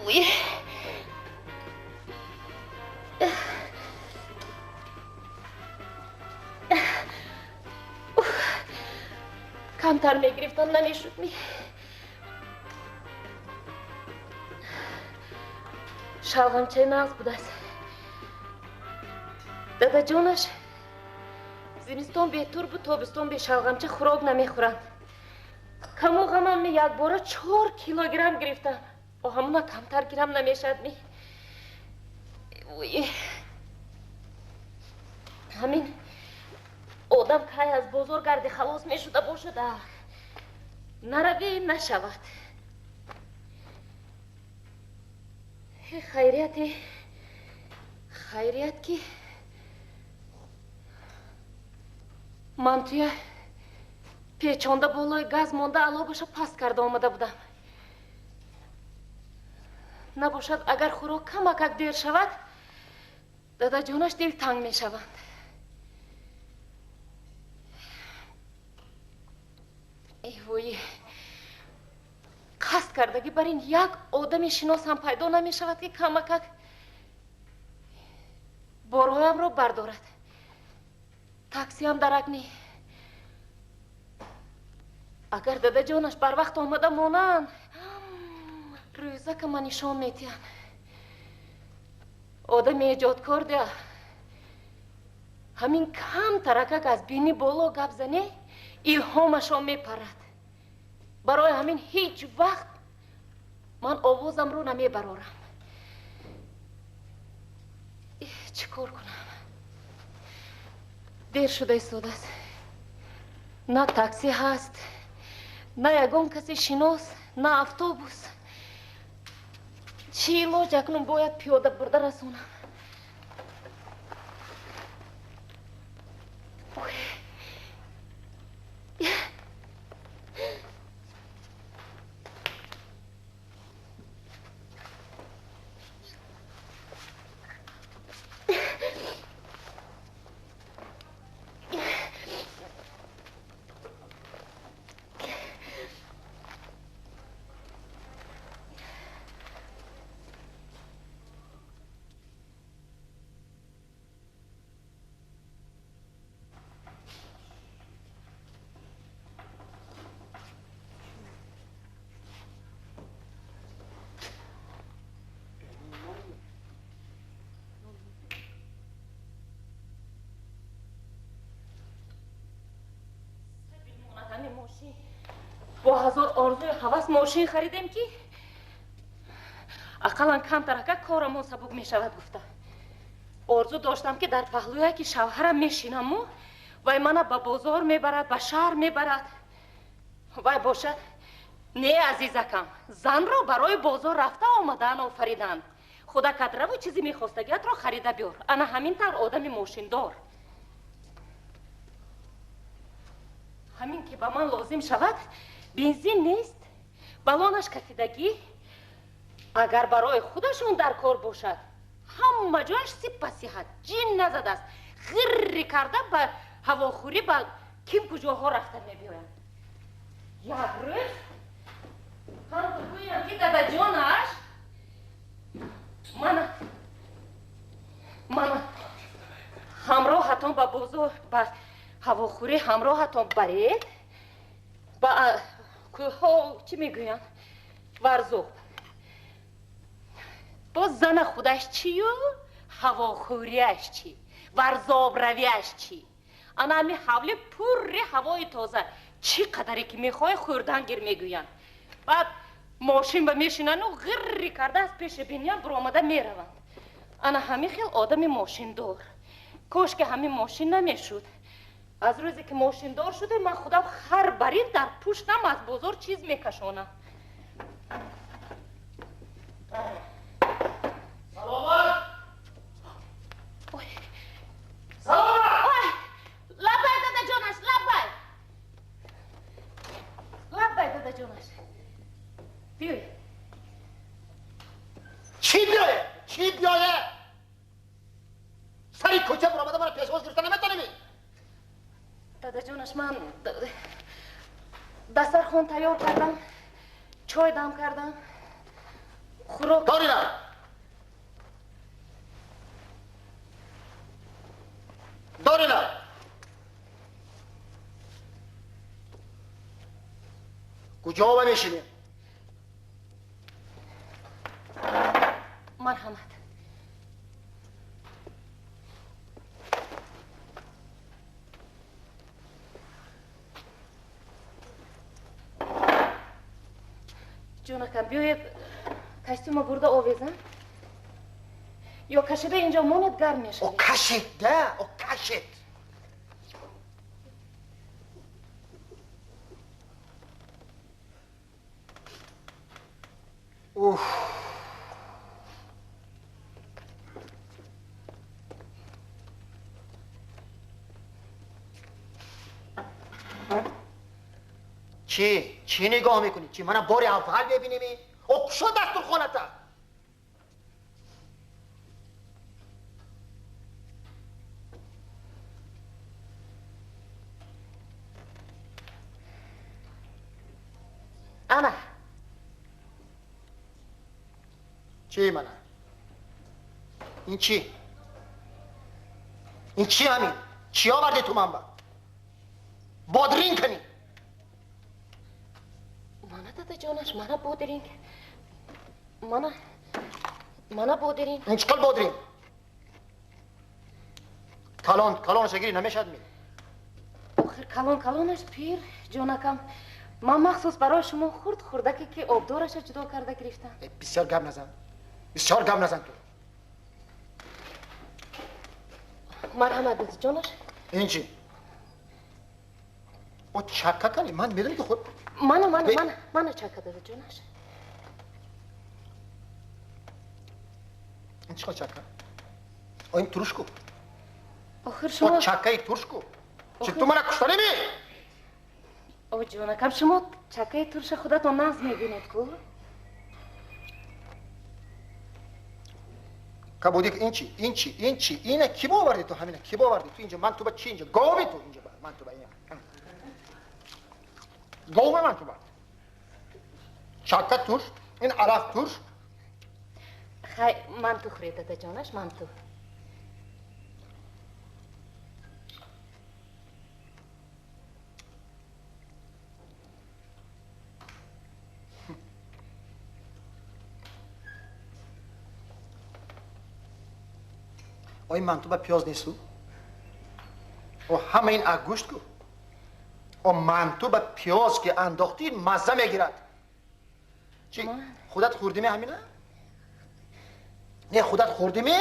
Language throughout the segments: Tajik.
Ой. Камтар мегирифтам, намешуд ми. Шалғамчаи нағз будааст. Дадаҷонаш зимистон бетурбу тобистон бешалғамча хӯрок намехӯранд. Каму ғамам ми якбора 4 килограмм гирифтам. О, ҳамуна камтар гирам намешад ми. Ҳамин одам кай аз бозор гарди халос мешуда бошада. Наравӣ нашавад. Хайрияте, хайрият ки мантуя печонда болои газ монда алобаша паст карда омада будам. Набошад, агар хӯрок камакак дер шавад, дадаҷонаш дилтанг мешаванд. Эй вой, қасд кардагӣ бар ин як одами шинос ҳам пайдо намешавад, ки камакак борҳоямро бардорад. Таксиам дарак не. Агар дадаҷонаш барвақт омада монанд, рӯзака ма нишон метиҳанд. Одами эҷодкор деа. Ҳамин кам таракак аз бини боло гап зане, илҳомашон мепарад. Барои ҳамин ҳеҷ вақт ман овозамро намебарорам. Чӣ кор кунам? Дер шуда истодааст. На такси ҳаст, на ягон каси шинос, на автобус. Чӣ илоҷ, акнун бояд пиёда бурда расонам. Бо ҳазор орзуи ҳавас мошин харидем, ки ақаллан камтарака корамон сабук мешавад гуфта. Орзу доштам, ки дар паҳлӯя ки шавҳарам мешинаму вай мана ба бозор мебарад, ба шаҳр мебарад. Вай бошад, не, азизакам, занро барои бозор рафта омадан офариданд. Худакат раву чизи мехостагиатро харида биёр. Ана ҳамин тавр одами мошиндор. Ҳамин ки ба ман лозим шавад, бензин нест, балонаш кафидагӣ. Агар барои худашон дар кор бошад, ҳама ҷояш сиппасиҳат, ҷин назадааст. Ғирри карда ба ҳавохӯрӣ ба ким куҷоҳо рафта мебиёянд. Як рӯз ҳам гӯям, ки дадаҷонаш мана ҳамроҳатон ба бозор, ба ҳавохӯрӣ ҳамроҳатон баред, ба кӯҳҳо чӣ мегӯянд, варзоб. Боз зана худаш чию, ҳавохӯрияш чӣ, варзобравияш чӣ. Ана ҳами ҳавли пурри ҳавои тоза, чӣ қадаре ки мехоҳӣ хӯрдан гир мегӯянд. Баъд мошин ба мешинану ғирри карда аз пеши биниям буромада мераванд. Ана ҳамин хел одами мошиндор. Кош ки ҳамин мошин намешуд. Аз рӯзе ки мошиндор шуда, ман худам хар барин дар пуштам аз бозор чиз мекашонам. Саломат! Саломат! Ой! Лаббай, дадаҷонаш, лаббай! Лаббай, дадаҷонаш. Биёй. Чӣ биёе? Чӣ биёе? Сари кӯча буромада мана пешвоз гирифта наметонӣ? Дадаҷонаш, Дадаҷонаш, ман дастархон тайёр кардам, чой дам кардам, хӯрок. Дорина! Дорина! Куҷо мешинем? Марҳамат. Ҷонакам, биёед костюма бурда овезам, ё кашида инҷо монед, гарм мешавед. О, кашед, да, о, кашед. Уф. Чӣ? Чӣ нигоҳ мекунӣ? Чӣ мана бори аввал мебинем? О, кушо дастурхоната? Ана. Чӣ мана? Ин чӣ? Ин чӣ ҳамин? Чӣ оварди ту манба? Бодринг кунӣ. Мана, дадаҷонаш, мана бодринг. Мана, мана бодринг. Ин чӣ қил бодринг? Калон, калонаша гирӣ намешавад ми? Охир калон калонаш пир, ҷонакам. Ман махсус барои шумо хурд хурдаке ки обдораша ҷудо карда гирифтам. Бисёр гап назан. Бисёр гап назан ту. Марҳамат, дадаҷонаш. Ин чӣ? О, чакка кани? Ман медонам ки худ Мана, мана, мана, мана чакка, дадаҷонаш. Ин чӣ қил чакка? О, ин туруш ку. Охир шумо О, чаккаи турш ку. Чӣ ту мана куштанӣ ми? О, ҷонакам, шумо чаккаи турша худатон нағз мебинед ку? Кабудик, ин чӣ? Ин чӣ? Ин чӣ? Ина кӣ боварди ту ҳамина? Кӣ боварди ту инҷа? Ман ту ба чӣ инҷа? Гови ту инҷа ба. Ман ту ба ин. Гови ман ту ба. Чакка турш, ин алаф турш. Хай, ман ту хӯред, дадаҷонаш, ман ту. Ои манту ба пиёз несту? О, ҳама ин ак гӯшт ку. О, манту ба пиёз ки андохтӣ мазза мегирад. Чӣ, худат хӯрдиме ҳамина? Не, худат хӯрдиме?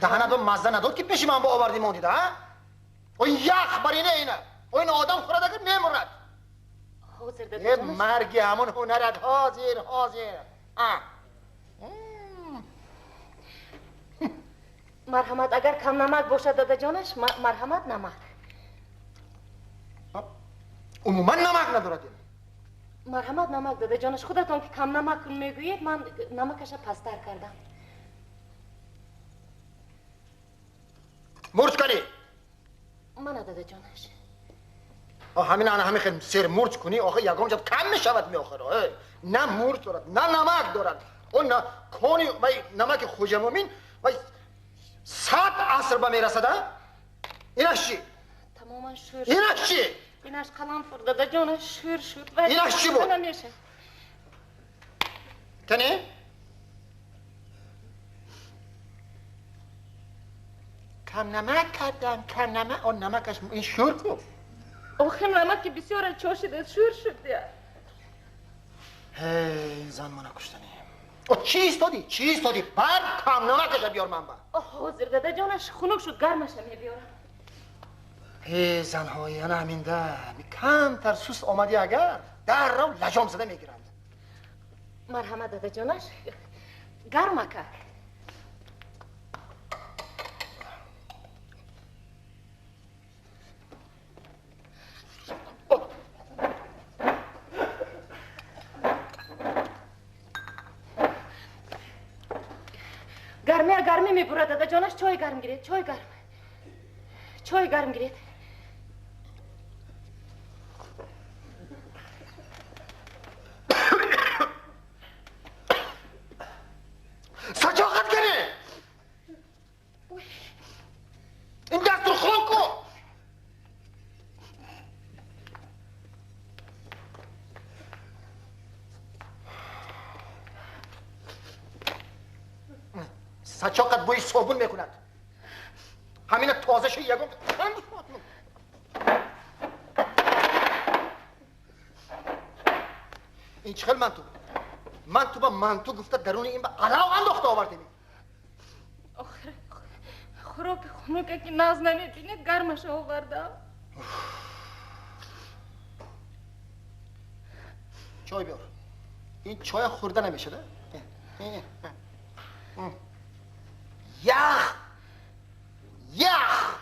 Даҳанат ба мазза надод ки пеши ман ба овардӣ мондида, а? О, ях бар ина ина. О, ин одам хӯрад агар мемурад. Ҳозир, Э, дадаҷонаш. марги ҳамон ҳунарат. Ҳозир, ҳозир. А. Марҳамат, агар кам намак бошад, дадаҷонаш, марҳамат намак. Умуман намак надорад ин. Марҳамат намак, дадаҷонаш, худатон ки кам намак мегӯед, ман намакаша пасттар кардам. Мурч кунӣ. Мана, дадаҷонаш. О, ҳамин ана ҳамин хел сер мурч кунӣ, охир ягон ҷо кам мешавад меохир. На мурч дорад, на намак дорад. О, на кони вай намаки Хоҷамӯмин вай 100 аср ба мерасад, а? Инаш чӣ? Тамоман шӯр. Инаш чӣ? Инаш қаламфур, дадаҷонаш, шӯр шуд. Инаш чӣ буд? Намешавад. Кане? Кам намак кардам, кам намак. О, намакаш ин шӯр ку. Охир намаки бисёра чошида шӯр шуд я. Ҳей, зан мана куштанӣ. О, чӣ истодӣ? Чӣ истодӣ? Бар кам намакаша биёр ман ба. О, ҳозир, дадаҷонаш, хунук шуд, гармаша мебиёрам. Ҳей, занҳои ана ҳаминда камтар суст омадӣ агар, даррав лаҷом зада мегиранд. Марҳамат, дадаҷонаш, гармака. Гармия гармӣ мебурад, дадаҷонаш, чой гарм гиред, чой гарм. Чой гарм гиред. Сачоқат бӯи собун мекунад. Ҳамина тоза ши ягон. Ин чӣ хел манту? Манту ба манту гуфта даруни ин ба алав андохта овардем. Охир хӯроки хунуке ки нағз намебинед, гармаша овардам. Чой биёр. Ин чоя хӯрда намешада? Ях! Ях!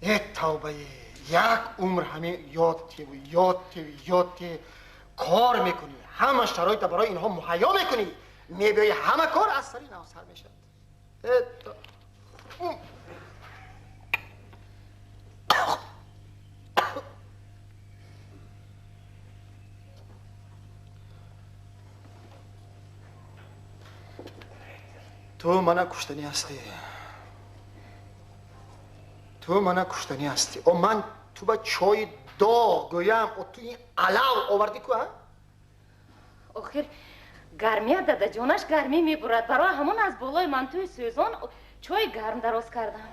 Э тавбае! Як умр ҳаме ёд теву ёд теву ёд те кор мекунӣ, ҳама шароита барои инҳо муҳайё мекунӣ, мебиёи ҳама кор аз сари нав сар мешавад. Ту мана куштанӣ ҳастӣ. Ту мана куштанӣ ҳастӣ. О ман ту ба чойи доғ гӯям, о ту ин алав овардӣ ку, а? Охир гармия дадаҷонаш гармӣ мебурад. Барои ҳамон аз болои мантуи сӯзон чойи гарм дароз кардам.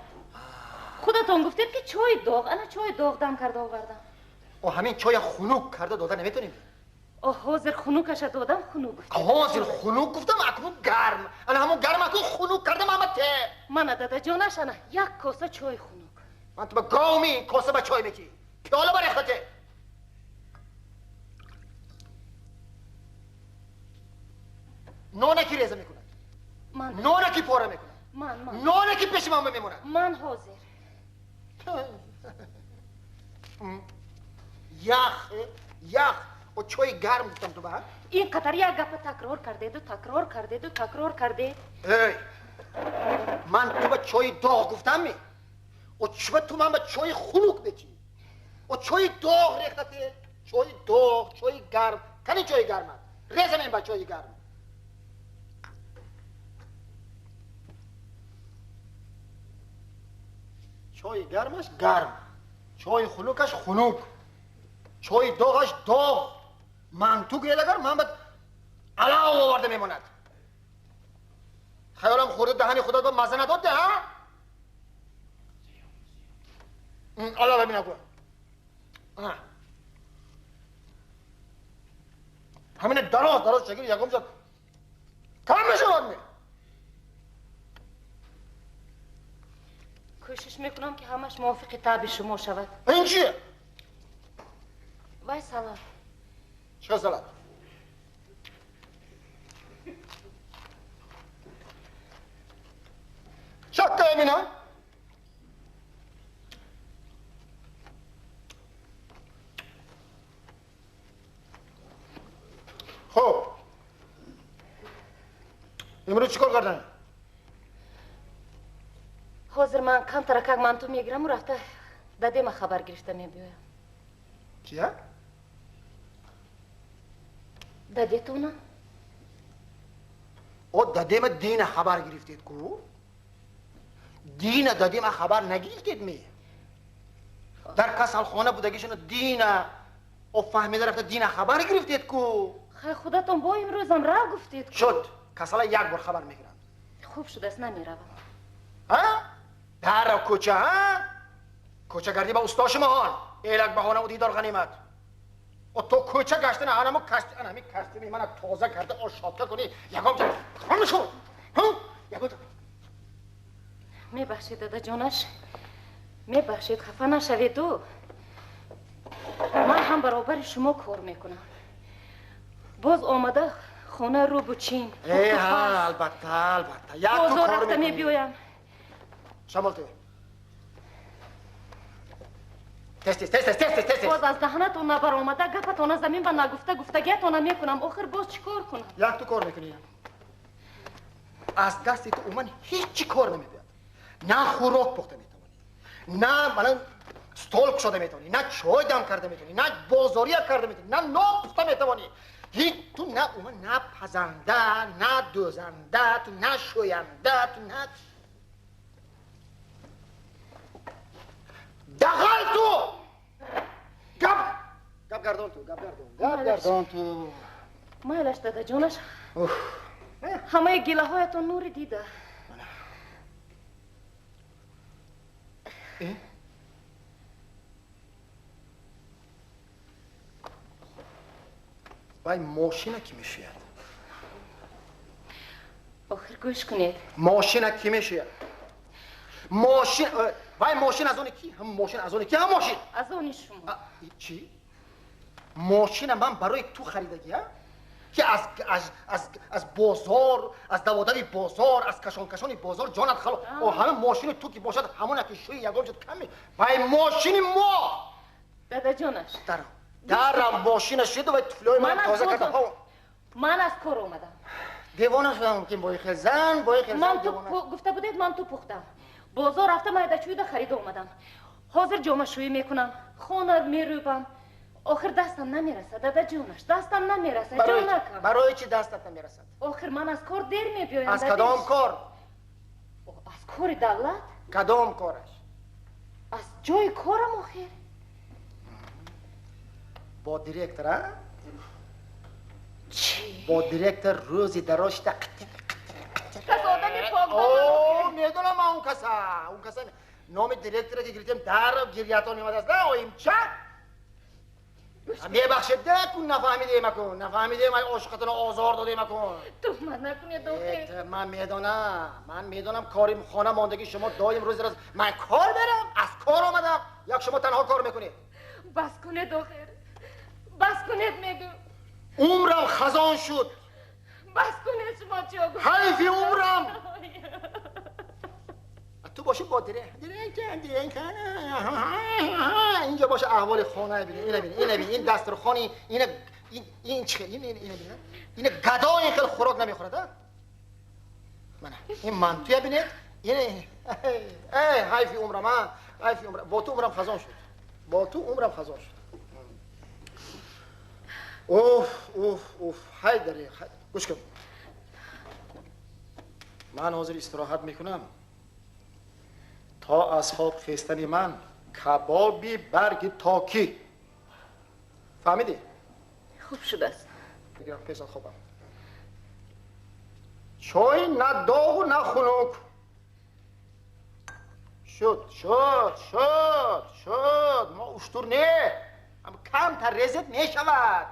Худатон гуфтед ки чойи доғ, ана чойи доғ дам карда овардам. О ҳамин чоя хунук карда дода наметонем? О ҳозир хунукаша додам, хунук гуфтем. Ҳозир хунук гуфтам, акнун гарм. Ана ҳамон гарм акнун хунук кардам, ама те. Мана дадаҷонаш ана як коса чойи хунук. Ман ту ба говми коса ба чой метӣ. Пиёла барехтате. Ноне ки реза мекунад? Ман. Ноне ки пора мекунад? Ман, ман. Ноне ки пеши ман мемонад? Ман ҳозир. Ях, ях. О чойи гарм гуфтам ту ба? Ин қадар як гапа такрор кардеду, такрор кардеду, такрор кардед. Эй, ман ту ба чойи доғ гуфтам ми? О чӯба ту ман ба чойи хунук метӣ? О чойи доғ рехтате? Чойи доғ, чойи гарм. Кани чойи гармат? Резам ин ба чойи гарм. Чойи гармаш гарм, чойи хунукаш хунук, чойи доғаш доғ. Манту гӯяд агар ман ба алав оварда мемонад. Хаёлам хӯрда даҳани худат ба мазза надод де, ҳа? Алава бина кун. Ҳамина дароз дароз шакил ягон ҷо кам мешавад ми? Кӯшиш мекунам ки ҳамаш мувофиқи таъби шумо шавад. Ин чие? Вай салат. Чӣ салат? Чакка Эмина? Хуб. Имрӯз чӣ кор кардан? Ҳозир ман камтаракак манту мегираму рафта дадема хабар гирифта мебиёям. Кия? Дадетона? О дадема дина хабар гирифтед ку? Дина дадема хабар нагирифтед ми? Дар касалхона будагишона дина о фаҳмида рафта дина хабар гирифтед ку? Хай худатон бо имрӯзам ра гуфтед ку? Шуд. Касала як бор хабар мегиранд. Хуб шудааст, намеравам. Ҳа? Дар кӯча, ҳа? Кӯчагардӣ ба усто шумоҳон. Элак баҳонаву дидор ғанимат. О то кӯча гаштана анамо касти, ана ҳамин кастими мана тоза карда о шодка кунӣ, ягон ҷо хом шуд. Ҳа? Ягон ҷо. Мебахшед, дадаҷонаш. Мебахшед, хафа нашаведу. Ман ҳам баробари шумо кор мекунам. Боз омада хона рӯ бучин. Э, ҳа, албатта, албатта. Як ту бозор кор рафта мекунӣ. мебиёям. Шамол ту. Тез, тез, тез, тез, тез, тез, тез. Боз аз даҳанатон набаромада гапатона замин ба нагуфта гуфтагиятона мекунам. Охир боз чӣ кор кунам? Як ту кор мекунӣ. Аз дасти ту умуман ҳеҷ чӣ кор намебиёд. На хӯрок пухта метавонӣ, на мана стол кушода метавонӣ, на чой дам карда метавонӣ, на бозория карда метавонӣ, на нон пухта метавонӣ. Ҳеҷ ту на умуман на пазанда, на дӯзанда, ту на шӯянда, ту на дағал ту! Гап! Гап гардон ту, гап гардон, гап гардон ту. Майлаш, дадаҷонаш. Ҳамаи гилаҳоятон нури дида. Вай мошина ки мешӯяд? Охир гӯш кунед. Мошина ки мешӯяд? Мошин, вай мошин аз они ки? Ҳам мошин аз они ки? Ҳам мошин? Аз они шумо. Чӣ? Мошина ман барои ту харидагӣ, ки аз бозор, аз даводави бозор, аз кашонкашони бозор ҷонат хало. Ҳама мошини ту ки бошад, ҳамона ки шӯи ягон ҷо каме. Вай мошини мо! Дадаҷонаш. Дарам мошина шуд ва туфлиҳои ман тоза карда. Ман аз кор омадам. Девона шудам ки бо хел зан, бо хел зан. Гуфта будед ман ту пухтам. Бозор рафта майдачӯйда харида омадам. Ҳозир ҷомашӯӣ мекунам, хона мерӯбам. Охир дастам намерасад, дадаҷонаш, дастам намерасад, ҷонакам. Барои чӣ дастат намерасад? Охир ман аз кор дер мебиёям. Аз кадом кор? Аз кори давлат. Кадом кораш? Аз ҷои корам охир. Бо директор, а? Чӣ? Бо директор рӯзи дарозта қитир. Кас одами пок. О, медонам ман он каса. Он каса номи директора ки гирифтем дар гирьятон меомадааст. На, оимча? Мебахшед, кун нафаҳмидем акун. Нафаҳмидем, ай ошиқатонро озор додем акун. Туҳмат накунед, охир. Ман медонам, ман медонам кори хона мондагии шумо доим рӯзи роз. Ман кор мерам, аз кор омадам. Як шумо танҳо кор мекунед. Бас кунед, охир. Бас кунед, мегӯм. Умрам хазон шуд. Бас кунед, шумо чӣ гуфт? Ҳайфи умрам. Ту боши бо директор, инҷо боша аҳволи хона бибин, ина бибин, ина бибин, ин дастурхони, ина ин чӣ, ин ина бибин, ина гадо ин хел хӯрок намехӯрад, а? Мана, ин мантуя бинед, ин эй ҳайфи умрам, а? Ҳайфи умрам, бо ту умрам хазон шуд. Бо ту умрам хазон шуд. Уф, уф, уф, ҳайдари, гӯш кун. Ман ҳозир истироҳат мекунам. То аз хоб хестани ман кабоби барги токӣ. Фаҳмидӣ? Хуб шудааст. Бигирам пеш аз хобам. Чой на доғу на хунук. Шуд, шуд, шуд, шуд. Мо уштур не. Ам камтар резет мешавад.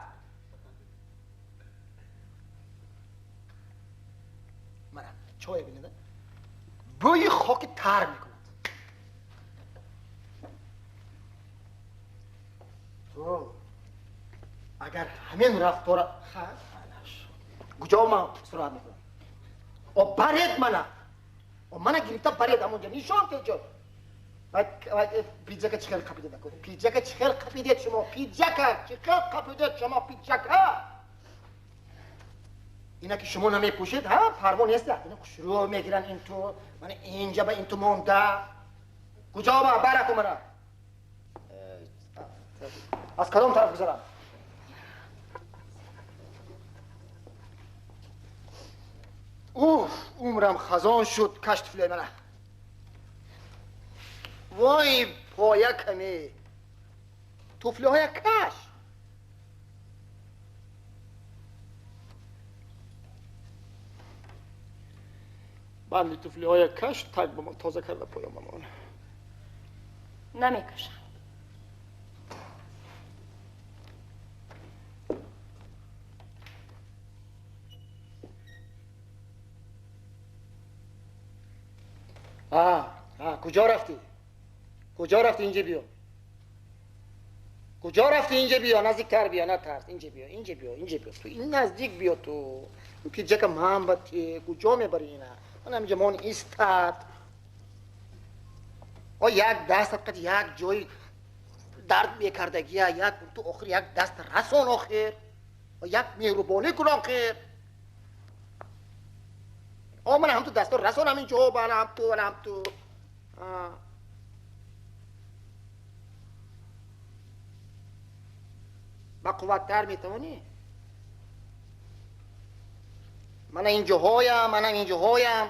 Мана чой бинед. Бӯи хоки тар мекунад. То агар ҳамин рафтора куҷо ман истироҳат мекунам? О баред мана, о мана гирифта баред ҳамонҷо нишон теҷо. Пиджака чӣ хел қапидед? Пиджака чӣ хел қапидед шумо? Пиджака чӣ хел қапидед шумо? Пиджака ина ки шумо намепӯшед, ҳа, парво нест. Ина хушрӯ мегиранд ин ту, мана инҷа ба ин ту монда. Куҷо ба бараку мана? Аз кадом тараф гузарам? Уф, умрам хазон шуд, каш туфлиҳои мана. Вой, поя каме. Туфлиҳоя каш. Банди туфлиҳоя каш, таг бамон, тоза карда поям бамон. Намекашам. Куҷо рафтӣ? Куҷо рафтӣ? Инҷа биё. Куҷо рафтӣ? Инҷа биё, наздиктар биё, натарс. Инҷа биё, инҷа биё, инҷа биё. Ту ин наздик биё ту. Ин пиджака ман ба те. Куҷо мебарӣ ина? Ман ҳаминҷа мон истад. О як дастат қад як ҷои дард мекардагия, як ту охир як даст расон охир. Як меҳрубонӣ кун охир. О ман ҳам ту дасто расон ҳамин ҷо, ман ҳам ту, ман ҳам ту. Ба қувваттар метавонӣ? Мана инҷоҳоям, манам инҷоҳоям.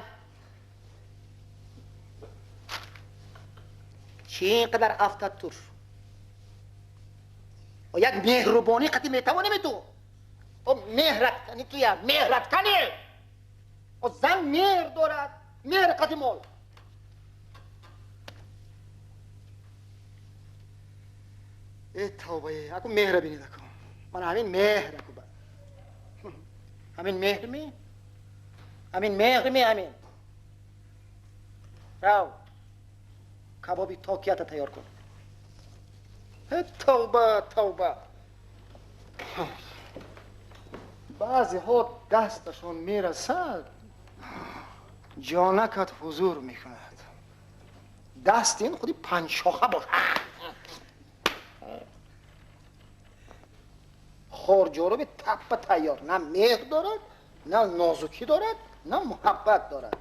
Чӣ ин қадар афтад тур? Як меҳрубонӣ қатӣ метавонӣ ту? О меҳрат кани туя, меҳрат кани. О зан меҳр дорад, меҳр қати мол. Э тавба, аку меҳра бинед аку. Ман ҳамин меҳр аку ба. Ҳамин меҳр ми? Ҳамин меҳр ми ҳамин. Рав. Кабоби токията тайёр кун. Э тавба, тавба. Баъзеҳо дасташон мерасад, ҷонакат ҳузур мекунад. Даст ин худи панҷшоха бошад. Хорҷоруби таппа тайёр. На меҳр дорад, на нозукӣ дорад, на муҳаббат дорад.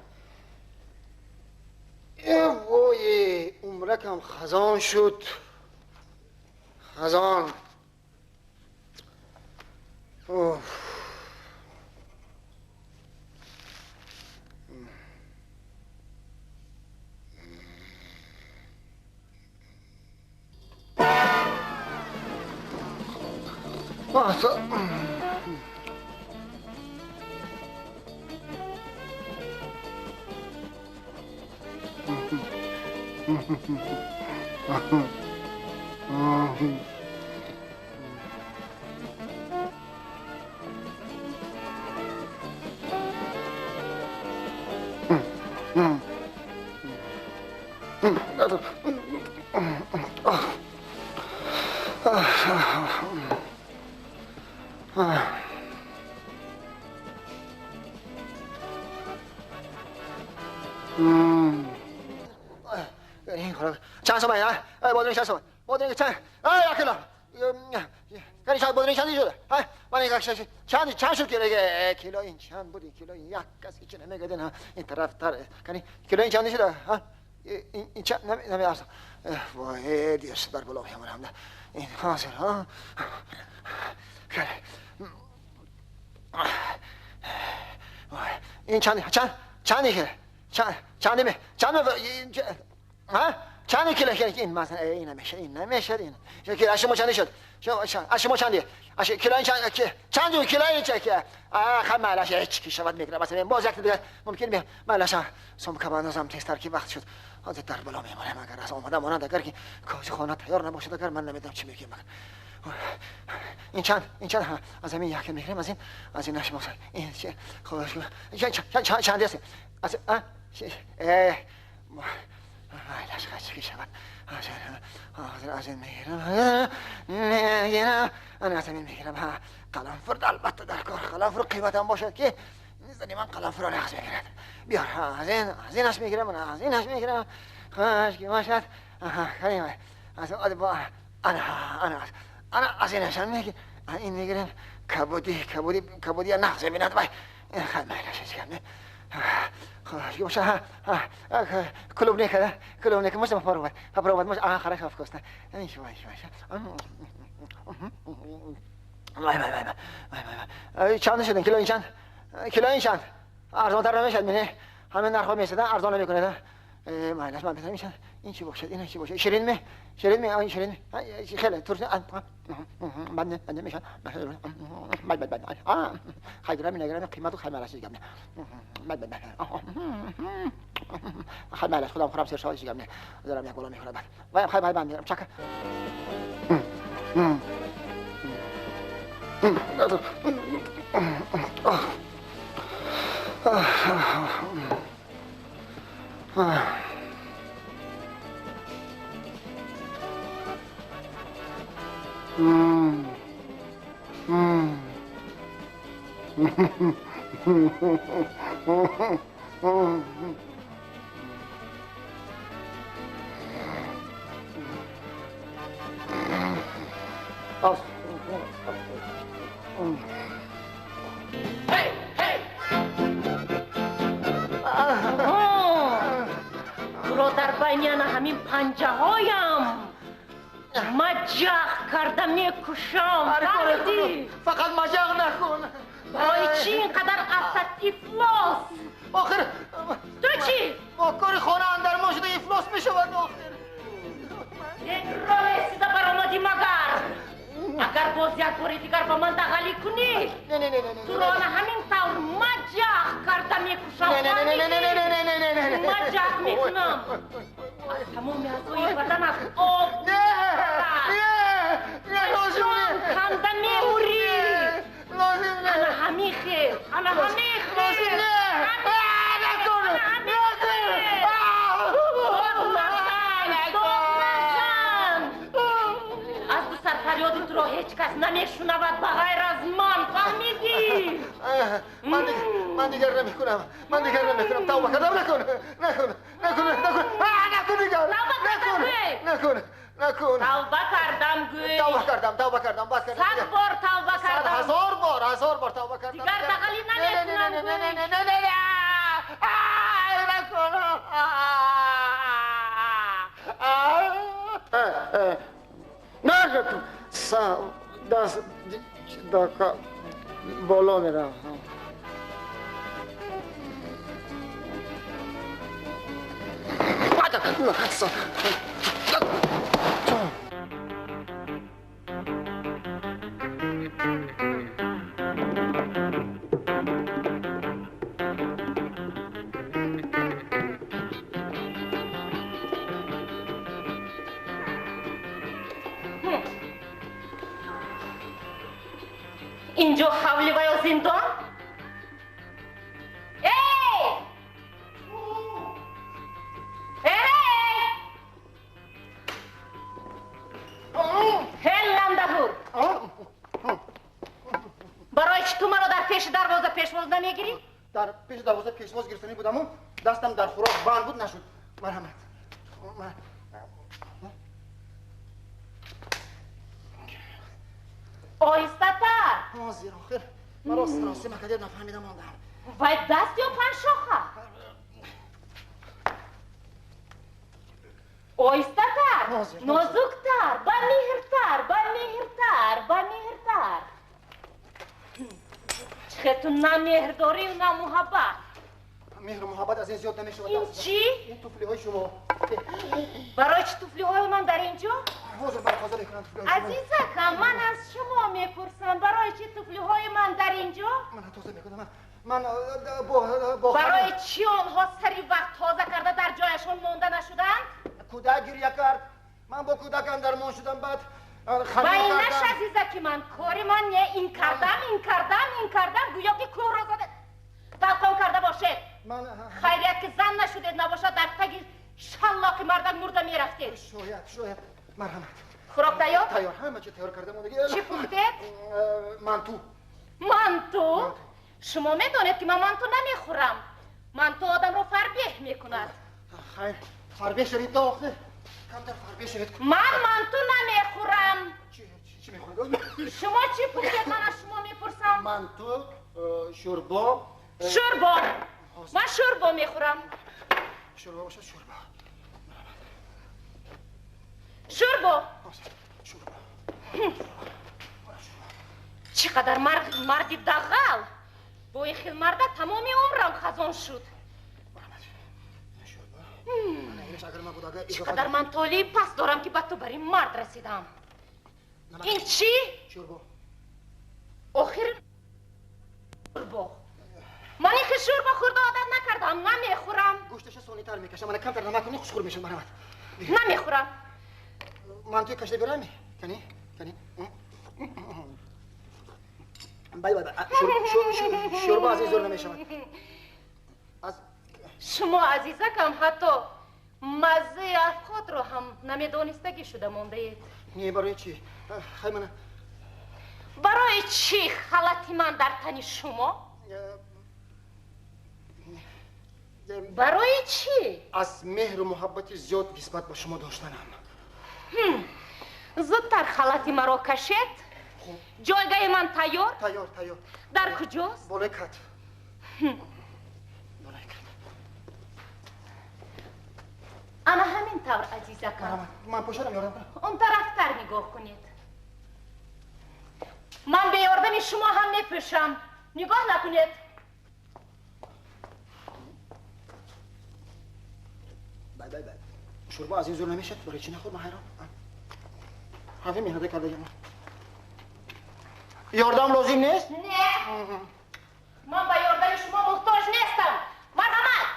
Э вой, умракам хазон шуд. Хазон. Оф. چند سومه بادرنگ چند سومه بادرنگ چند یک کیلو یعنی چند بادرنگ چند شده من چند چند شد کیلو این چند بود کیلو این یک کس هیچ نمیگه نه این طرف تر یعنی کیلو این چند شده این چند نمی ارزم وای دیش در بالا میامرم این حاضر ها این چند چند چند چند چند می چند ها چند کیلو این مثلا این نمیشه این نمیشه این کیلو شما چند شد شما شما چندی کیلو این چند چند کیلو این چه که آخ مالش هیچ کی شود میگیره مثلا باز یک دیگه ممکن می مالش سم کبانازم تستر کی وقت شد حاضر در بالا میمانم اگر از آمده مانند اگر که کاج خانه تیار نباشد اگر من نمیدونم چی میگم این چند این چند از همین یک میگیرم از این نشما این چه خدا چند چند است از مالش خشکی شود از این میگیرم میگیرم انا از این میگیرم قلمفر البته در کار قلمفر قیمتم باشد که زنی من قلمفر را نقص میگیرد بیار از اینش میگیرم از اینش میگیرم خشکی باشد از با انا انا انا از اینش هم میگیرم این میگیرم کبودی کبودی کبودی نقص میبیند وای این خیلی مالش چیکار خب باشه клубника клубника можно попробовать попробовать можно а хорошо вкусно ничего ничего вай вай вай вай вай чанд шудин кило ин чанд кило ин чанд арзонтар намешад мине ҳамин нархҳо месадан арзон намекунад майлаш ман бизанам ин ин чӣ бошад ин чӣ бошад ширин ме ширин ме ширин хеле турш бад намешад бад бад бад хай грам награм қимату хай малаш гам бад бад бад хай малаш худам хӯрам сер шавад гам не дорам як бола мехӯрам бад вай хай бад мерам чака Туро дар байни ана ҳамин панҷаҳоям маҷақ карда мекушам. Фаҳмидӣ? Фақат маҷақ накун. Барои чӣ ин қадар афтат ифлос? Охир ту чӣ? Бо кори хона андармон шуда ифлос мешавад охир. Як роҳе сида баромадӣ магар? Агар боз як бори дигар ба ман дағалӣ кунӣ, мекунам. Аз тамоми аъзои баданат об Не, не, не, лозим не. Канда мемурӣ. Лозим не. Ана ҳамин хел, ана ҳамин хел. Лозим не. Накун, накун. Дод назан, дод назан. Аз ду сар фарёди туро ҳеҷ кас намешунавад ба ғайр аз ман, фаҳмидӣ? Ман дигар намекунам, ман дигар намекунам. Тавба кардам, накун, накун, накун, накун, накун дигар. Тавба кардам, гӯй. Накун, накун. Тавба кардам, гӯй. Тавба кардам, тавба кардам, бас кардам. 100 бор тавба кардам. 1000 бор, 1000 бор тавба кардам. Дигар дағалӣ намекунам, Не, не, не, не, не, не, не. Накун. Не, даст боло меравам. Инҷо ҳавли ва ё зиндон? Эй! Эй! Ҳел ландаҳур! Барои чӣ ту маро дар пеши дарвоза пешвоз намегирӣ? Дар пеши дарвоза пешвоз гирифтанӣ будаму дастам дар хӯрок банд буд, нашуд. Марҳамат. Оҳистатар. Ҳозир, охир маро саросима кардед, нафаҳмида мондам. Вай даст ё панҷшоха? Оҳистатар, нозуктар, ба меҳртар, ба меҳртар, ба меҳртар. Чӣ ту на меҳр дорӣ, на муҳаббат. Меҳру муҳаббат аз ин зиёд намешавад. Ин чӣ? Ин туфлиҳои шумо. Барои чӣ туфлиҳои ман дар ин ҷо? Ҳозир ман тоза мекунам туфлиҳои шумо. Азизакам, ман аз шумо мепурсам, барои чӣ туфлиҳои ман дар ин ҷо? Ман тоза мекунам. Ман бо барои чӣ онҳо сари вақт тоза карда дар ҷояшон монда нашуданд? Кӯдак гиря кард. Ман бо кӯдак андармон шудам, баъд ва инаш, азизаки ман, кори ман не, ин кардам, ин кардам, ин кардам, гӯё ки кӯҳро зада талқон карда бошед. Хайрият ки зан нашудед, набошад дар таги шаллоқи мардак мурда мерафтед. Шояд, шояд. Марҳамат. Хӯрок тайёр? Тайёр, ҳама чӣ тайёр кардам. Чӣ пухтед? Манту. Манту? Шумо медонед ки ман манту намехӯрам. Манту одамро фарбеҳ мекунад. Хайр, фарбеҳ шавед то охир. Камтар фарбеҳ шавед. Ман манту намехӯрам. Чӣ мехӯред? Шумо чӣ пухтед? Ман аз шумо мепурсам. Манту, шӯрбо. Шӯрбо. Ман шӯрбо мехӯрам. Шӯрбо бошад, шӯрбо. Шӯрбо. Шӯрбо. Чӣ қадар марди дағал! Бо ин хел марда тамоми умрам хазон шуд. Чӣ қадар ман толеи паст дорам, ки ба ту бар ин мард расидам. Ин чӣ? Шӯрбо. Охир шӯрбо. Ман ин хел шӯрбо хӯрда одат накардам, намехӯрам. Гӯшташа сонитар мекашам, мана камтар намак кунӣ, хушхӯр мешавад, марҳамат. Намехӯрам. Мантуи кашида биёрам? Кани, кани. Бале, бале, шӯрбо аз ин зӯр намешавад. Шумо, азизакам, ҳатто маззаи афқотро ҳам намедонистагӣ шуда мондаед. Не, барои чӣ? Хай мана. Барои чӣ халати ман дар тани шумо? Барои чӣ? Аз меҳру муҳаббати зиёд нисбат ба шумо доштанам. Зудтар халати маро кашед. Ҷойгаи ман тайёр? Тайёр, тайёр. Дар куҷост? Болои кат. Болои кат. Ана ҳамин тавр, азизакам. Ман пӯшадам, ёрдам кунам. Он тарафтар нигоҳ кунед. Ман бе ёрдами шумо ҳам мепӯшам. Нигоҳ накунед. Бай, бай, бай. Шӯрбо аз ин зӯр намешавад. Барои чӣ нахӯр, ман ҳайрон. Ҳамин меҳната кардагиам. Ёрдам лозим нест? Не. Ман ба ёрдами шумо муҳтоҷ нестам. Марҳамат.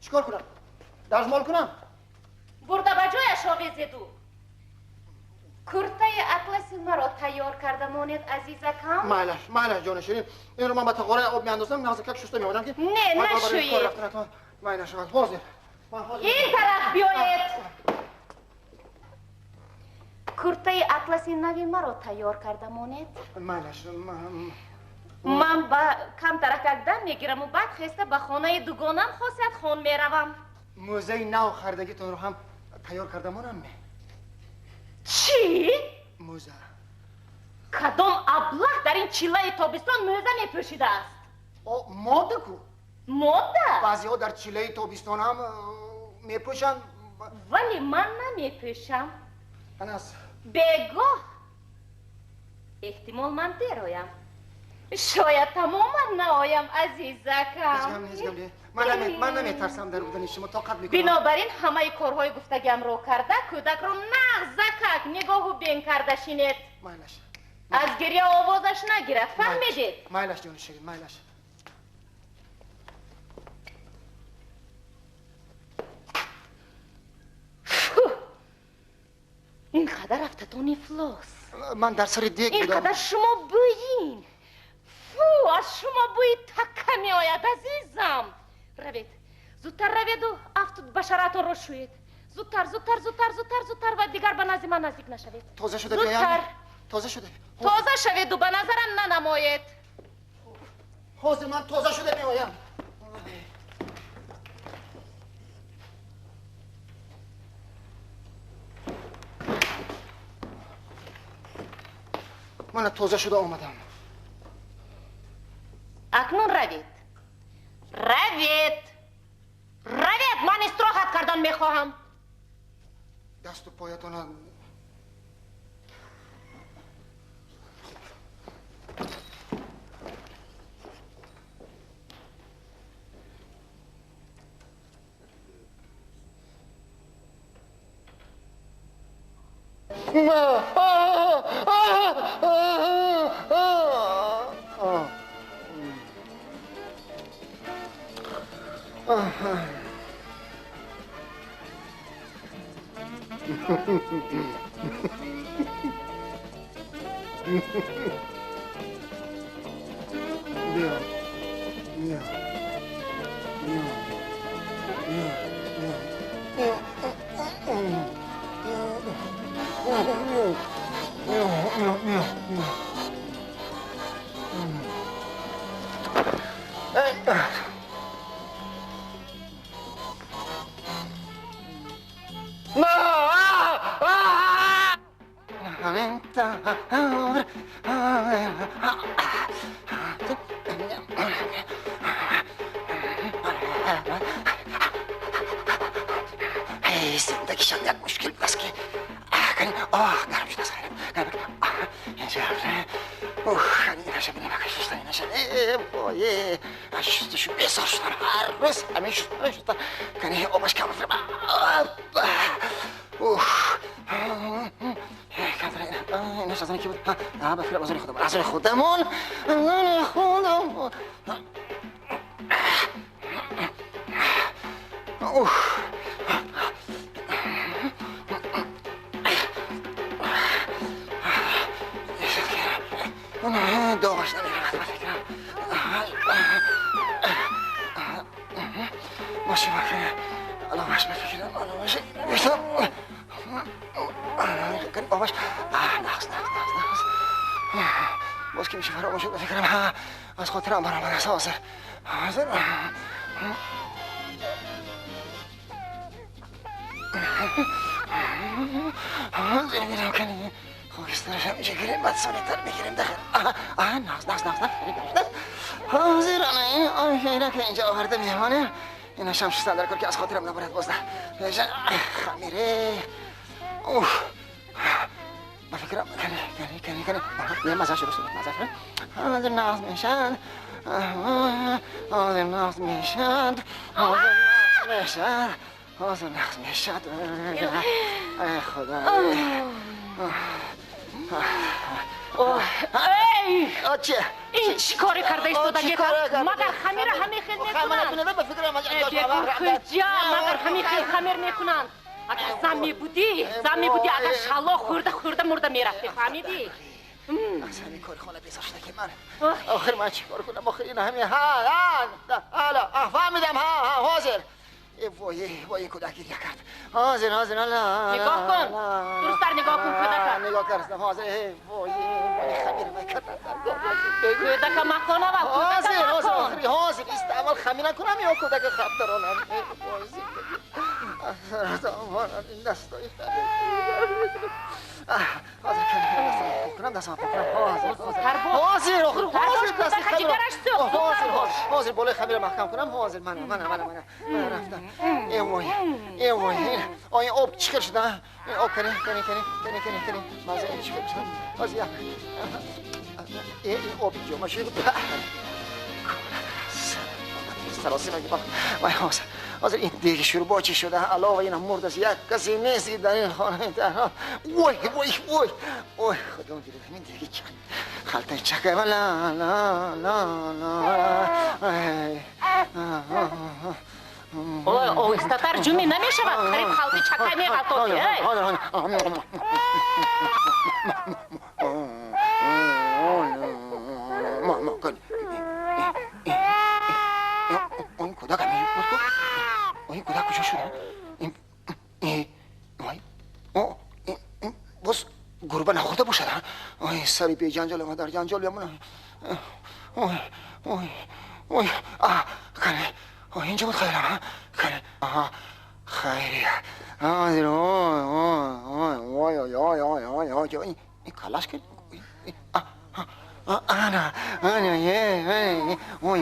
Чикор кунам? Дазмол кунам? Бурда ба ҷояш овезеду. Куртаи атласи маро тайёр карда монед, азизакам. Майлаш, майлаш, ҷони ширин. Инро ман ба тағораи об меандозам, нағзакак шуста меонам ки. Не, нашӯед. Май нашавад. Ҳозир. Ин тараф биёед. Куртаи атласи нави маро тайёр карда монед. Майлаш. Ман ба камтаракак дам мегираму баъд хеста ба хонаи дугонам Хосиятхон меравам. Мӯзаи нав хардагитонро ҳам тайёр карда монам ме? Чӣ? Мӯза. Кадом аблаҳ дар ин чиллаи тобистон мӯза мепӯшидааст? Мода ку? Мода? Баъзеҳо дар чиллаи тобистон ҳам мепӯшанд. Вале ман намепӯшам. Анас. Бегоҳ эҳтимол ман дер оям. Шояд тамоман наоям, азизакам. Ман наметарсам дар будани шумо, тоқат мекунам. Бинобар ин ҳамаи корҳои гуфтагиамро карда, кӯдакро нағзакак нигоҳу бен карда шинед. Майлаш. Аз гиря овозаш нагирад, фаҳмидед? Майлаш, ҷони ширин, майлаш. Ин қадар афтатон ифлос. Ман дар сари дег будам. Ин қадар шумо бӯйин. Фу, аз шумо бӯи така меояд, азизам. Равед, зудтар раведу афту башаратонро шӯед. Зудтар, зудтар, зудтар, зудтар, зудтар ва дигар ба назди ман наздик нашавед. Тоза шуда биёям? Тоза шуда. Тоза шаведу ба назарам нанамоед. Ҳозир ман тоза шуда меоям. Мана тоза шуда омадам. Акнун равед. Равед. Равед, ман истироҳат кардан мехоҳам. Дасту поятона بیا بیا بیا بیا بیا بیا بیا زندگیشان یک مشکل بود است که گرم شده است. شستشو بسار شدن هر روز همین شستن کنی آبش کم اینش از کی بود؟ به فکر از خودمون از خودمون خودمون. اوه داغش نمیرود به فکرم. باشه باشه علاوهش به فکرم علاوهش بیشتر آبش نقص نقص نقص نقص باز که میشه فراموش شد به فکرم. از خاطرم برآمده است. حاضر حاضر حاضر میرم کنی خاکسترش هم اینجا گیریم بعد سانیتر میگیریم داخل. نقص نقص نقص نقص حاضر. این آن شیره که اینجا آورده میمانه اینش هم شستن در کار که از خاطرم نبرد باز خمیره. اوه به فکرم کنی کنی کنی کنی یه مزه شروع شد مزه شروع. حاضر نقص میشن حاضر نقص میشن حاضر نقص میشن حاضر نقص میشد. ای خدا. ای چیه؟ Ин чӣ коре карда истодагита? Магар хамира ҳамин хел мекунанд? Бекуркуҷа, магар ҳамин хел хамир мекунанд? Агар зан мебудӣ, агар шалло хӯрда хӯрда мурда мерафтӣ, фаҳмидӣ? Аз ҳамин кори хона безор шуда ки ман. Охир ман чӣ кор кунам? Охир ин ҳамин ҳа ҳа фаҳмидам, ҳа ҳа ҳозир. Вой вой, ин кӯдак гиря кард. Ҳозир ҳозир, нигоҳ кун, дурусттар нигоҳ кун кӯдака. Нигоҳ кардам, ҳозир. Вой вой, хамир накардам. Кӯдака маконава, кӯдака макон. Ҳозир ҳозир, ист аввал хамир накунам ё кӯдака хаб даронам. Вой зиндагӣ. Ин дастои хамир. Ҳозир кунам, дастам пок кунам. Ҳозир ҳозир, ҳозир дасти хамир. Ҳозир ҳозир, болои хамира маҳкам кунам. Ҳозир мана мана мана мана рафтам. Э вой, э вой, ин об чӣ хел шуда? Ин об кани кани кани кани кани кани, маза ин чӣ хел шуда? Ҳозир як ин об ҷома шуд. Саросима вай. Ҳозир ҳозир, ин деги шӯрбо чӣ шуда? Алова инам мурд аст, як касе нест дар ин хона. Вой вой вой ой, худо гирифт ин деги халтаи чакай. Ла ла ла ла. Ой, оҳистатар ҷуми намешавад, қариб халти чакай меғалтоди. Он кӯдак ин кӯдак куҷо шуда? Боз гурба нахӯрда бошад? Ой, сари беҷанҷол ма дар ҷанҷол бемонам. Ой ой ой, кане инҷо буд хайрам. Кане, хайрия. Ҳозир. Ой ой ой ой ой ой ой ой, ин калаш ки ана ана е ой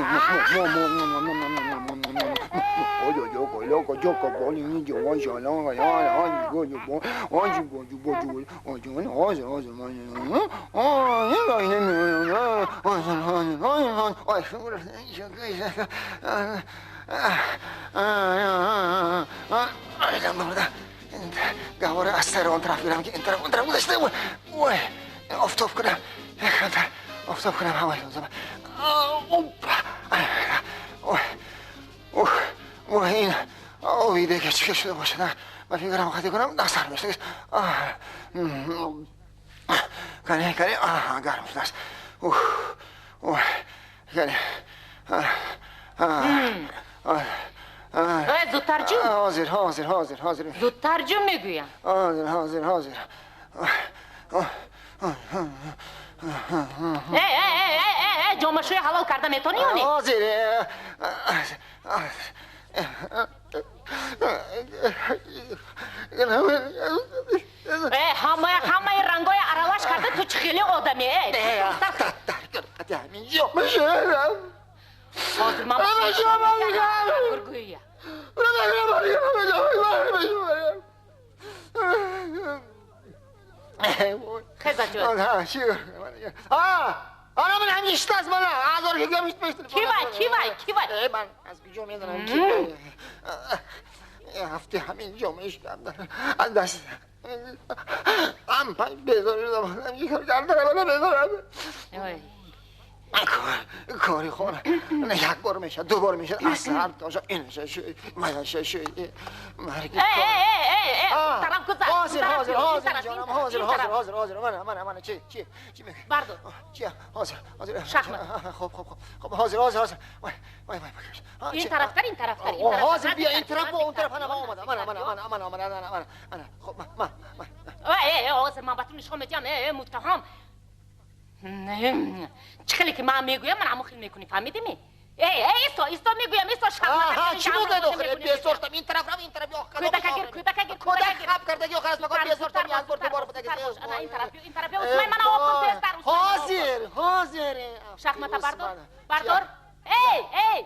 гаҳвора аз сари он тараф гирам ки ин тараф он тараф гузашта. Ой, офтоб кунам, камтар офтоб кунам, ҳавои лозим. Ой, ин оби дега чӣ шуда бошад? Ман фикрам хати кунам, дастар мешта. Кане кане, гарм шудааст. Ой, кане. Зудтар ҷум. Ҳозир ҳозир ҳозир ҳозир. Зудтар ҷум мегӯям. Ҳозир ҳозир ҳозир. Ҷомашӯи ҳалол карда метавонӣ ё не? Ҳозир. Ҳамаи рангҳои аралаш карда, ту чӣ хеле одаме? Ҳозир ман гӯя. Хеза ҷой. Ана ман ҳамин иштааст, мана азор ки гам ишт. Ки вай, ки вай, ки вай? Ман аз куҷо медонам ки ҳафте ҳамин ҷо меиштам. Аз даст ам безор шудам, безорам. Кори хона як бор мешад, ду бор мешад, аз сар то ин шӯй марги. Тараф гузар. Ҳозир ҳозир ҳозир ҷонам, ҳозир ҳозир ҳозир ҳозир. Мана мана мана, чи чи чи мегӯӣ? Бардор. Чи? Ҳозир ҳозир. Шахмат. Хуб хуб хуб, ҳозир ҳозир ҳозир. Вай вай вай. Ин тарафтар, ин тарафтар, ин тарафтар. Ҳозир бия ин тараф, бо он тараф. Ана ман омадам. Мана мана мана мана мана мана мана ана. Хуб, ман ман. Ҳозир ман ба ту нишон медиҳам, муттаҳам. Чӣ хеле ки ман мегӯям, ман ҳамон хел мекунӣ, фаҳмидӣ? Исто, исто мегӯям, исто. Шахмат чӣ буд охир? Бесоштам ин тараф рав, ин тараф ё кӯдака гир, кӯдака гир, кӯдак хаб кардаги охир аз макон. Бесоштам як бор, ду бор будаги. Ана ин тараф, ин тараф. Усмай, мана об кун тезтар. Ҳозир ҳозир. Шахмата бардор, бардор. Эй эй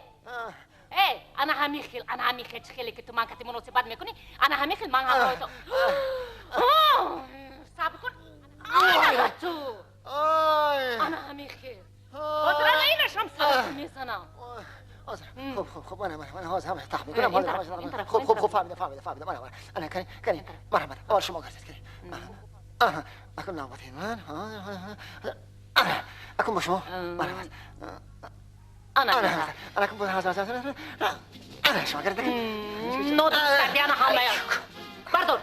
эй, ана ҳамин хел, ана ҳамин хел. Чӣ хеле ки ту ман кати муносибат мекунӣ, ана ҳамин хел ман ҳамроҳи ту. Сабр кун, ана ту ана ҳамин хел. Ҳозир ана инашам сарат мезанам. ҳозир. Хуб хуб хуб, мана мана мана, ҳозир ҳама тах мекунам. Ҳозир ҳозир. Хуб хуб хуб, фаҳмидам фаҳмидам фаҳмидам. Мана мана, ана кани кани, мана мана, аввал шумо гардед, кани. Аҳа, акун навбати ман. Ҳозир. Акун бо шумо. Ана. Ана акун бо ана шумо гирда. Нодуруст кардӣ ана ҳамая. Бардор.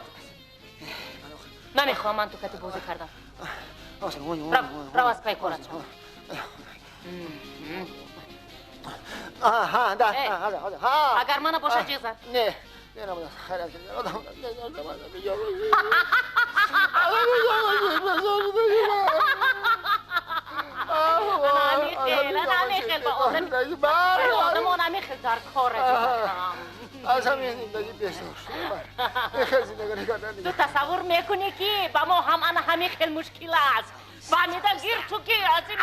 Намехоҳам ман ту кати бозӣ кардам. Рав аз пай корат шав. Аҳа, да. Агар мана бошад ҷеғ зан. Не, не набуда. Хайр, одам. Ана ба одам. Одам намехел дар кор аз ҳамин зиндагӣ бесор шудам. Хел зиндагӣ кардан. Ту тасаввур мекунӣ ки ба мо ҳам ана ҳамин хел мушкил аст. Фаҳмида гир ту ки аз ин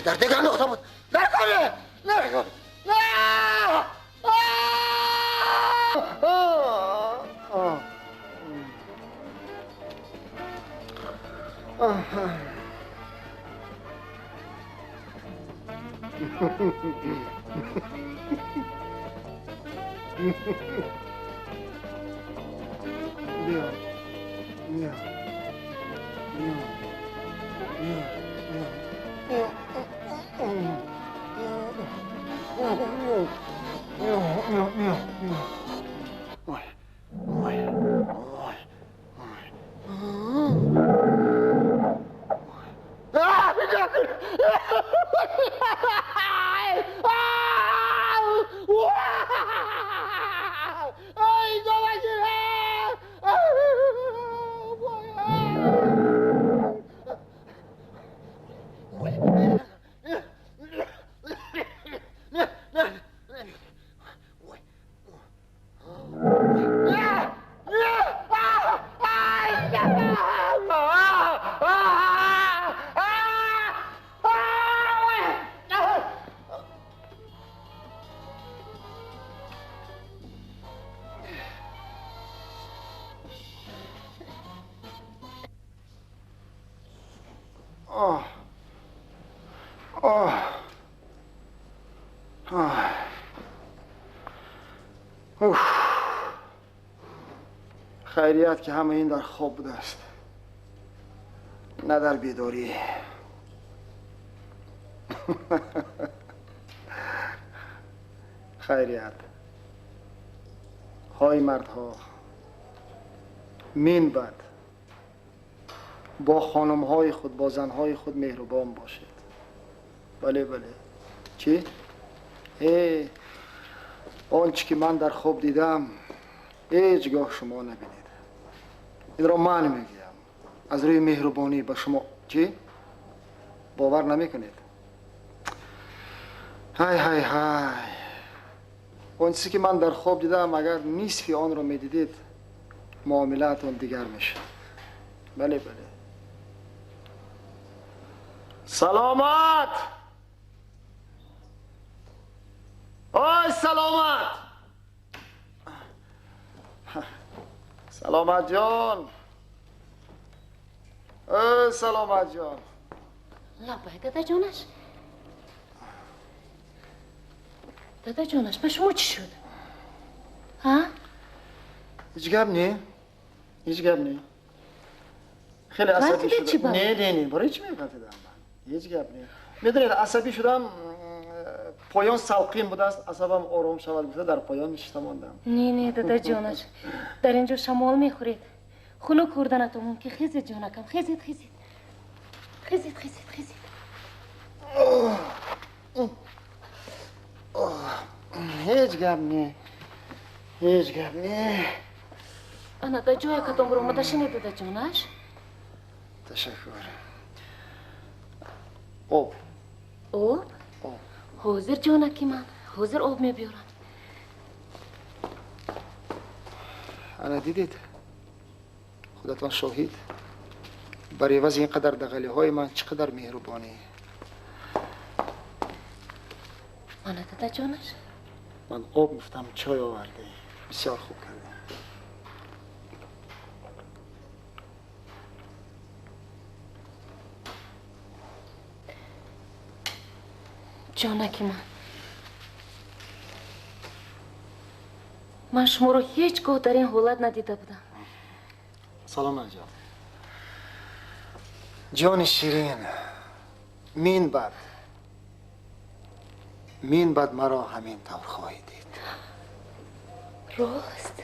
در دیگر نقطه بود. نکنه نکن. نه. بیا بیا بیا بیا بیا. خیریت که همه این در خواب بوده است، نه در بیداری. خیریت های مردها، مین بعد با خانمهای خود، با زنهای خود مهربان باشید. بله بله. چی؟ ای آنچه که من در خواب دیدم هیچگاه شما نبینید. این را من میگویم از روی مهربانی به شما. چی؟ باور نمیکنید؟ های های های، آن چیزی که من در خواب دیدم اگر نصف آن را میدیدید معاملاتون دیگر میشه. بله بله. سلامت. آی سلامت. سلامت جان. ای سلامت جان. لبای دادا جانش. دادا جانش به شما چی شد؟ ها؟ هیچ گپ نی. هیچ گپ نی. خیلی عصبی شدم. نه نه نه، برای چی می‌غلطیدم من؟ هیچ گپ نی. میدونید عصبی شدم، پایان سالقین بوده است، عصبم آرام شود گفته در پایان نشسته ماندم. نه نه دادا جانش، در اینجا شمال میخورید. خنک خوردنتون ممکن. خیزید جانکم، خیزید خیزید. خیزید خیزید خیزید. هیچ گپ نی. هیچ گپ نی. انا در جای کتون برو مدشنه دادا جانش. تشکر. آب. آب؟ حاضر جانکی من، حاضر آب میبیارم. Ана дидед, худатон шоҳид. Бар ивази ин қадар дағалиҳои ман чӣ қадар меҳрубонӣ. Мана дадаҷонаш. Ман об гуфтам, чой овардӣ. Бисёр хуб кардӣ. Ҷонаки ман, ман шуморо ҳеҷ гоҳ дар ин ҳолат надида будам. Салом ҷон. Ҷони ширин, мин баъд маро ҳамин тавр хоҳӣ дид. Рост?